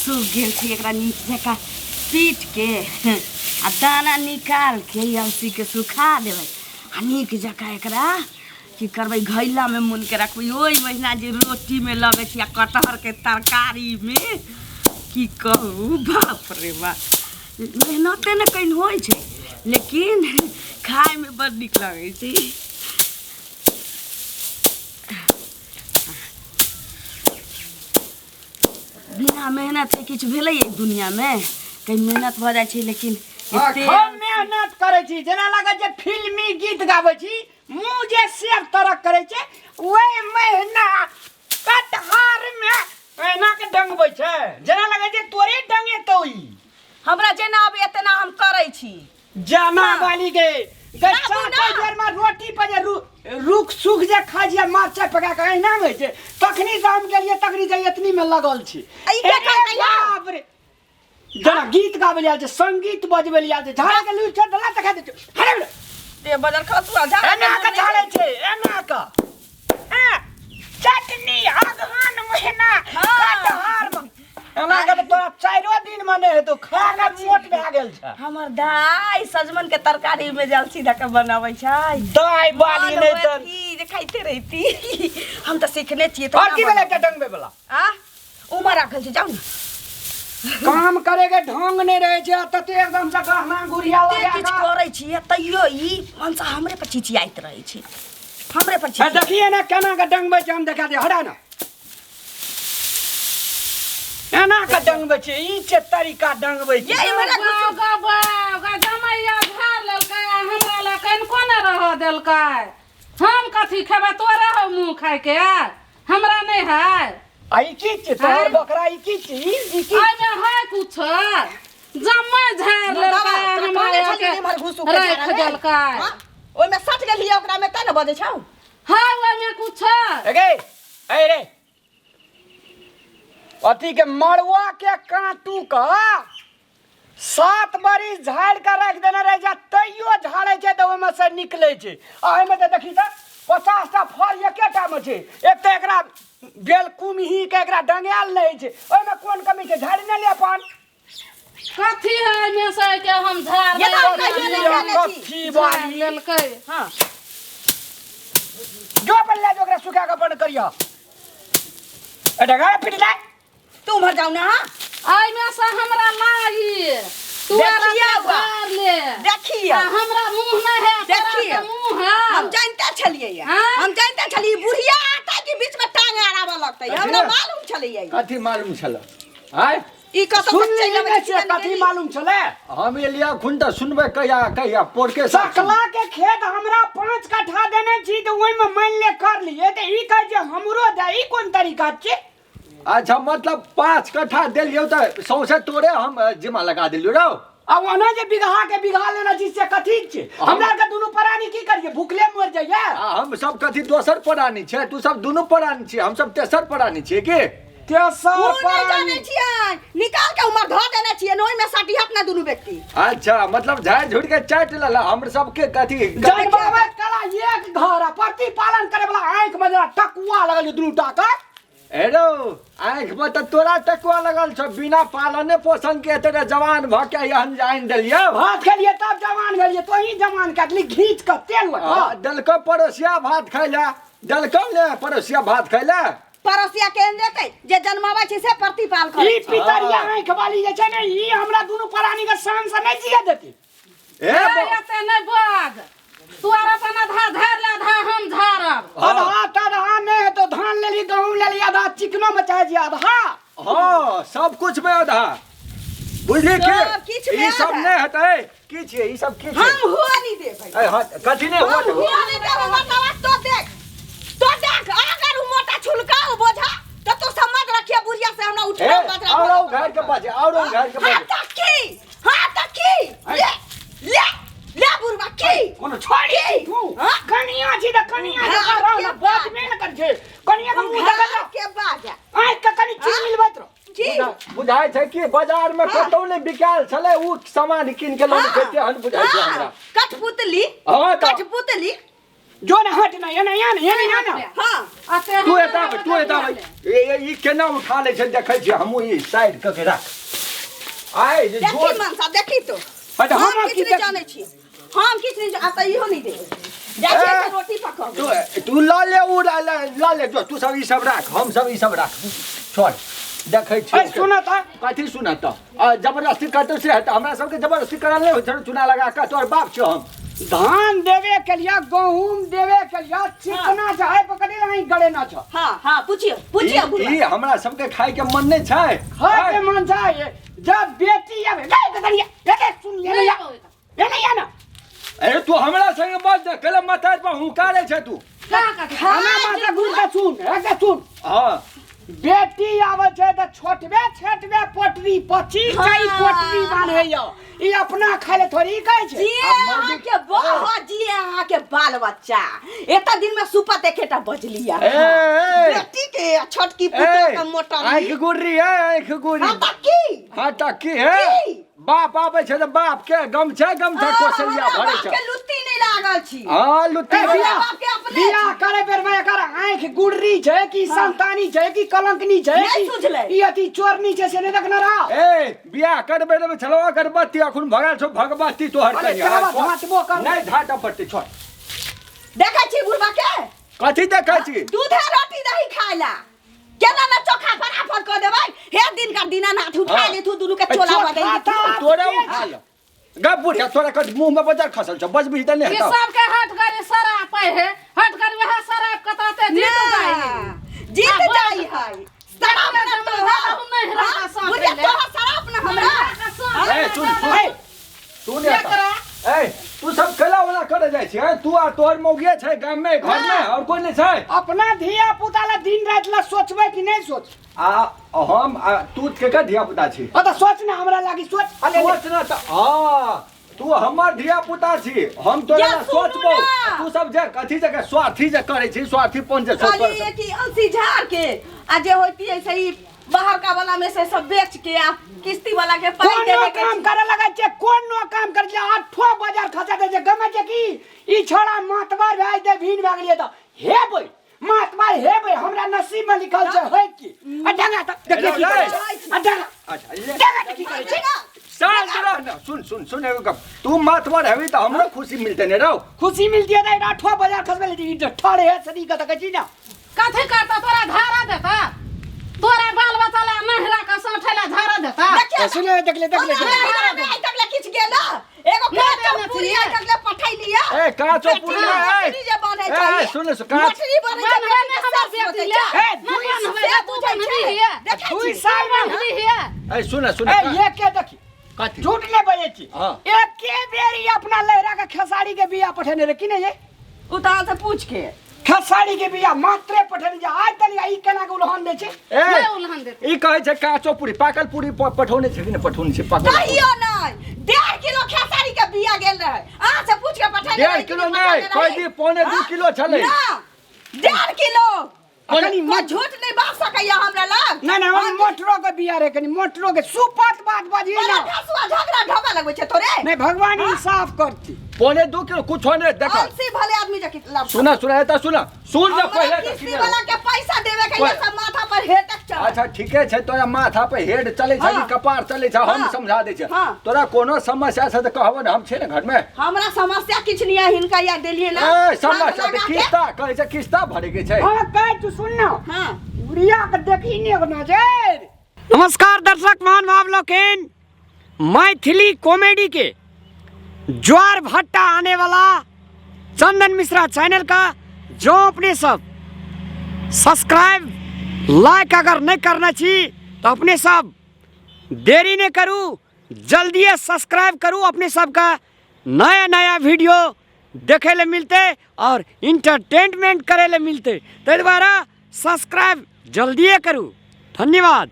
सूख गेल छै। एकरा नीक जकाँ पीट के आ दाना निकाल के अलसी के सुखा देबै आ नीक जकाँ एकरा की करबै, घैलामे मुनके रखबै। ओहि महीना जे रोटीमे लगै छै आ कटहरके तरकारीमे, की कहू, बाप रे बाप, मेहनते ने कनि होइ छै, लेकिन खायमे बड़ नीक लगै छै। बिना मेहनत के किछु भेलै एहि दुनियामे? कहीं मेहनत भऽ जाइ छै, लेकिन एते खूब मेहनत करै छी, जेना लागै छै फिल्मी गीत गाबै छी, मुँह जे सेब तरक करै छै, ओहि महीना कटहर मे एना के डंगबै छै, जेना लगै छै तोरे डंगेतौ ई। हमरा जेना अबैया तेना हम करै छी। जामा वाली गे गे। बाबू ना। चाटे देर में रोटी पर जे रुख सुख जे खाइ छियै, मरचाइ पका के एहिना होइ छै। तखनी से हम गेलियै, तखनी से एतनी में लगल छी। आ ई के ए, कहलकै यौ? बाप रे, जेना गीत गाबै लए आयल छै, संगीत बजबै लए आयल छै, झाड़ा के लूट छै दला देखा दै छै। हरे बे, ते बजल खसु आ झाड़ा एना के झाड़े छै, एना के चटनी अगहन महीना कटहर में। एना के तऽ तोरा चारिो दिन में नहि हेतौ, खा के मोट भए गेल छै। हमर दाइ सजमन के तरकारी में जलसी धऽ के बनाबै छै। दाइ बाली मन नहि होयत तऽ की जे खाइते रहिती। हम तऽ सीखने छियै तऽ और की भेलै एकटा डंगबै वाला? आ उमर राखल छै, जाउ ने। काम करे के ढंग नहि रहै छै आ तते एकदम से गहना गुड़िया एते लगा किछु कऽ। करै छियै तैयो ई मनसा हमरे पर चिचियाइत रहै छै, हमरे पर हे चिचियाइत। देखिए ने केना के डंगबै छै, हम देखा दे। हटा ने, एना के डंगबै छै, ई छै तरीका डंगबै छै। ये इम्हर गाँव गाँव गा जमैया झाड़ लेलकै आ हमरा लए कनिको नहि रहऽ देलकै। हम कथी खेबै? तोरे हौ मुँह खाइके, हमरा नहि है। आ ई की छै तोहर आँय? बकरा, ई की छै? ई की? एहिमे है कुछ? जम्मै झाड़ दादा, लेलकै आ तोरा हमरा कहने छलियै आरके ने इम्हर घुसू के राखि झाड़ऽ रे। देलकै। हाँ? ओहिमे सट गेलियै ओकरा में, तैं ने बजै छौ। है ओहिमे कुछ? ए गे, ए रे, अथी के मड़ुआ के काटू का 7 बरिस झाड़ि कऽ राखि देने रहै छै, तैयो झाड़ै छै तऽ ओहिमे से निकलै छै। आ एहिमे तऽ देखी तऽ 50 टा फल एकेटा मे छै। एक तऽ एकरा बेलकुमही के एकरा डंगायल नहि होइ छै, ओहिमे कोन कमी छै? झाड़ि नहि ले अपन। कथी है एहिमे से के हम झाड़ ये तऽ हम देबै? कहियो नहि खेने छी। कथी झाड़ बाली लेलकै। हाँ। जो अपन ले जो, ओकरा सुखा कऽ बंद करिह। ए डगा पिट जाय। तू उम्हर जाउ ना। हाँ। एहिमे से हमरा लागी तू आर देखियौ एते बा। झाड़ ले। देखियौ। आ हमरा मुँह नहि है, तोरा देखियौ। तऽ मुँह है। हम जानते छलियै या। हाँ? हम जानते छलियै बुढ़िया आटा के बीच में टांग अड़ाबऽ लगतै, हमरा मालूम छलैया। कथी मालूम छल? आय। ई कतऽ सुन से चलि अबै नहि छै? छियै कथी मालूम छलै? हम एलियै अखुन तऽ सुनबै कहिया कहिया पोरके साग। सकला के खेत हमरा 5 कट्ठा देने छी तऽ ओहिमे मानि ले कर लिए, तऽ ई कहै छै हमरो दे, ई कोन तरीका छै? अच्छा, मतलब 5 कट्ठा देलियौ तऽ सौंसे तोरे हम जिम्मा लगा देलियौ रौ। आ ओना जे बीघा के बीघा लेने छी से कथी छै? हमरा आरके दुनू प्राणी की करिए, भूखले मरि जाइए? आ हम सब कथी दोसर प्राणी छै? तू सब दुनू प्राणी छियै, हम सब तेसर प्राणी छियै की? तेसर उ नहि प्राणी जानै छियै, निकाल के उमर धऽ देने छियै, ओहिमे सटिहत ना दुनू व्यक्ति। अच्छा, मतलब झाड़ि झुड़ि के चाटि लेला हमर सबके कथी? जनमाबैत कला एक घर आ प्रतिपालन करे वाला आँखि में जेना टकुआ लगल छै दुनू टा के। ए रौ, आँखि में तऽ तोरा टकुआ लगल छौ, बिना पालने पोषण के एतेक जवान भऽ के एहन जानि देलियौ। भात खेलियै तब जवान भेलियै, तोही जवान कए देली घीच कऽ तेल लऽ कऽ। देलकौ पड़ोसिया भात खाइ लए, देलकौ ने पड़ोसिया भात खाइ लए। पड़ोसिया केहन देतै? जे जन्माबै छै से प्रतिपाल करै ई छै। पितरिया आँखि वाली जे छै ने, ई हमरा दुनू प्राणी के शान से नहि जिए देती। ए एते नहि बाज तू, आर अपन आधा झाड़ ले, आधा हम झाड़ब। आधा तधा नहि हेतौ, धान लेली, गहूँम लेली आधा, चिकनो में चाहे छी आधा। हाँ, सब कुछ में आधा, बुझली की? सब किछु में ई सब आधा। नहि हेतै। की छियै ई सब? की छियै? हम हुआ नहीं देबै। ए, हाँ, कथी नहि हम हुआ देबै? हुआ नहीं देबै। बतावा तो देख, तो देख, अगर उ मोटा छुलका उ बोझा तो तू समझ रखिए बुढ़िया से हमरा ए उठना बजरा। औरो घर के बाजे, औरो घर के हाँ बाजे। तो की? हाँ तो की? ले ले ले बुढ़वा की कोनो छोड़ी की? छी तू? हाँ? कनिया छी तऽ कनिया हाँ, जकाँ रह के ने, बात? बात नहि ने कर छै। कनिया के मुँह देखत घर के बाजा रह, आँखि के कनि चीज मिलबैत रह। की? बुझाइ छै कि बाजार में कतौ नहि बिकायल छलै उ सामान कीन के लऽ हाँ, के तेहन बुझाइ छै हाँ, हमरा। कठपुतली। हाँ, तऽ- कठपुतली। जो ने हट ना एना एना एना एना हां अते तू एता आबै, तू एता आबै। ए ए, ई केना उठा लै छै देखै छियै हमहूँ ई साइड कऽ के राख आइ जे देखी जोर मनसा देखी तो अच्छा, हम हम किछु की नहि देख- जानै छी हम किछु नहि आ तऽ इहो नहि देबै जाइ छियै तऽ रोटी पकड़बै तू तू लऽ ले उ लऽ ले लऽ ले जो तू सब ई सब राख हम सब ई सब राख छोड़ देखै ए छियै सुन त कथी सुनत आ जबरदस्ती करतौ से हेतौ हमरा सबके जबरदस्ती करल नहि होइ छै चूना लगा कऽ तोहर बाप छियौ हम धान देवे के लिए गहूम देवे के लिए चिकना चाहे पकड़े नहीं गड़े ना छ हाँ हाँ पूछियो पूछियो ई ई हमरा सबके खाय के मन नहि छै खाय के मन छै जब बेटी आवे ले गदरिया ले सुन ले ले ले ले ना अरे तू हमरा संगे बात दे कल माथा पर हुंकारे छै तू का का खाना माथा घूर के सुन के सुन हां बेटी आवे छै त छोटबे छेटबे पोटरी 25 टा ई पोटरी बान्है यौ ई अपना खाय ले थोड़ी कहै छै जी अहाँके बहुत जी अहाँके बाल बच्चा एता दिन में सुपत एकेटा बजलिया ए, ए। बेटी के आ छोटकी पुतोह के मोटर आँख गुर्री है आँख गुर्री हाँ तऽ की हाँ तऽ की है की? बाप आबै छै तऽ बाप के गमछा गमछा कोसैया हमरा भरै बाप छै के लुत्ती नहि लागल छी हाँ लुत्ती ए, हमरा बियाह बाप के अपने बियाह छी। करे बेर में एकर आँखि गुर्री छै कि संतानी छै कि कलंकनी छै नहि कि सुझलै। ई अथी चोरनी छै से नहि देखने रह ए बियाह करबै तऽ छलौ अगरबत्ती अखन भगल छौ भगवती तोहर अरे कनिया। चावा झाँटबो कर। नहि झाँटऽ पड़तै छोड़ देखै छी बुढ़बा के कथी देखै छी दूधे रोटी दही खाय ला केना न चोखा फटाफट कऽ देबै हे दिन का दीनानाथ उठा हाँ। लेथु दुनू के चोला चोखा बदलि तऽ देथु तोरे उठा ले गप बुढ़िया तोरा कथ मुंह में बजर खसल छौ बजबही तऽ नहि ई हेतौ सबके हट करी शराब पै है हट करी वएह शराब कतते जीत जाइ है जीत आ, जाइ है शराब न तोहर नहीं रहा साथ बुढ़िया ले। तोहर शराब न हमरा ए सुन सुन ए, सुन एतऽ। ए तू सब केला ओना करे जाइ छी हैं? तू आ तोहर मौगिया छै गाम में घर में और कोई नहीं छै अपना धिया पुता ला दिन राति ला सोचबै कि नहि सोच आ हम आ तू केकर धिया पुता छी अ तऽ सोच ना हमरा लागी सोच अले ले। सोच ना तऽ हाँ तू हमर धिया पुता छी हम तोरा या ला सुनू सोचबौ ना। तू सब जे कथी जे स्वार्थी जे करै छी स्वार्थीपन जे सोच कहलियै कि अलसी झाड़ के आ जे होती है से ई बाहर का वाला में से सब बेच के आ किस्ती वाला के पाई कोनो देवे के काम करे लगे छै कोनो काम करे छै आठो बाजार खसा दे छै गमे छै की ई छोड़ा मातबर भए दे भीन भए गेलियै तऽ हेबै मातबर हेबै हमरा नसीब में लिखल छै होय की आ डंगा तऽ देखिए की करै छै आ डंगा अच्छा ले डंगा तऽ की करै छै शांत रह ना सुन सुन सुन एगो गप तू मातबर हेबी तऽ हमरो खुशी मिलतै ने रौ खुशी मिलती है तऽ आठो बाजार खसबै ले ई ठड़े है सदी के तऽ कहै छी ना कथी करता तोरा धारा देता तोरा बाल बच्चा ला नहरा का साठे ला धारा देता देखिए सुने देखले देखले हमरा घर में आइ तक ले किछु गेल एगो नहि काचो देने पूरी छियै। आइ तक ले पठैलियै ए काचो पूरी मछली जे बनै ए छै सुन सुन काच मछली बनै छै बनबै नहि हमर बेटी बेटी ले ए, नहि बनबै से तू बुझै बनबी छै हिये देखै दुई छी साल में बनबी हिये ए सुन सुन ए ये के देखी कथी झूठ नहीं बजै छी हाँ। एके बेर ई अपना लहरा के खेसारी के बिया पठेने रहे कि नहीं ये उ तऽ अहाँ से पूछ के खेसारी के बिया मात्रे पठेने जे आज तक ई केना के उलहन दै छै ए नहि उलहन देतै। ई कहै छै काचो पूरी पाकल पूरी पठौने छै कि नहि पठौने छै पाकल पूरी? कहियो नहि 1.5 किलो खेसारी के बिया गेल रहे अहाँ से पूछ के पठेने डेढ़ रही कि किलो नहि नहि, पठेने कहि रही? दी, 1.75 हाँ? किलो छलै। ना 1.5 किलो कनी कोइ झूठ नहि बाज सकैया हमरा लग नहीं नहीं हम मोटरो के बिया रे कनी मोटरो के सुपत बात बाजी ना हसुआ झगड़ा ढबा लगबै छै तोरे नहीं भगवान इंसाफ करती 1.75 किलो कुछो नहि देख अलसी भले आदमी जकी लाभ सुना सुना एतऽ सुना सुन ने हमरा पहिले तऽ किस्ती क्लियर। वाला के पैसा देवे के ये कोइ- सब माथा पर हेटक चढ़ अच्छा ठीके छै तोरा माथा पे हेड चलै छै कि हाँ। कपार चलै छै हम हाँ। समझा दै छियै हाँ। तोरा कोनो समस्या छै तऽ कहबो ने हम छै ने घरमे हमरा समस्या किछ नहीं है हिनका या देलिए ना ए समस्या हाथ तऽ लगा के। किस्ता कहै छै किस्ता भरे के छै हाँ कह तू सुन ना हाँ बुढ़िया के देखी नहीं एगो नजर नमस्कार दर्शक महानुभाव लोकिन मैथिली कॉमेडी के ज्वार भट्टा आने वाला चंदन मिश्रा चैनल का जो अपने सब सब्सक्राइब लाइक अगर नहीं करना छी तो अपने सब देरी नहीं करू जल्दी सब्सक्राइब करू अपने सबका नया नया वीडियो देखे ले मिलते और इंटरटेनमेंट करे ले मिलते ताहि द्वारा सब्सक्राइब जल्दिए करू धन्यवाद।